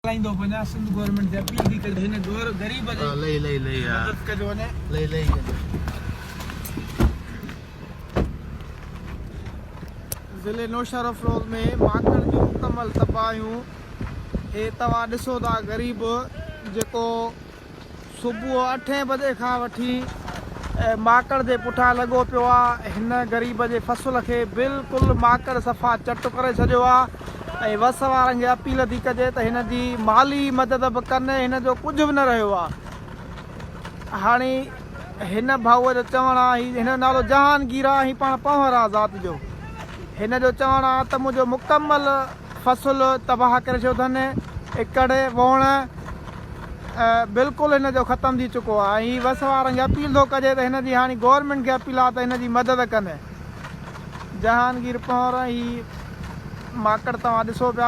ڳالهائيندو وڃان سنڌ گورنمينٽ کي اپيل ٿي ڪجي هن غريب جي مدد ڪجو وڃي. ضلعي نوشهروفيروز ۾ ماڪڙ جون مڪمل تباهيون هي توهان ڏسو ٿا غريب جيڪو صبح اٺين بجي کان وٺي ماڪڙ جي پٺيان لڳو پيو آ هن غريب جي فصل کي بلڪل ماڪڙ صفا چٽ ڪري ڇڏيو آ ۽ وس وارن کي اپيل ٿي ڪجي ته هن جي مالي مدد به ڪن هن جو ڪجهه به نه رهيو آ هاڻي هن ڀائو جو چوڻ آ هي هن جو نالو جهانگير آ هي پاڻ پنهور آ ذات جو هن جو چوڻ آ ته منهنجو مڪمل فصل تباهه ڪري ڇڏيو اٿن اڪڙ ووڻ بلڪل هن جو ختم ٿي چڪو آهي ۽ هي وس وارن کي اپيل ٿو ڪجي ته هن جي هاڻي گورنمينٽ کي اپيل آهي ته هن جي مدد ڪن جهانگير پنهور هي ماڪڙ توهان ڏسو پيا.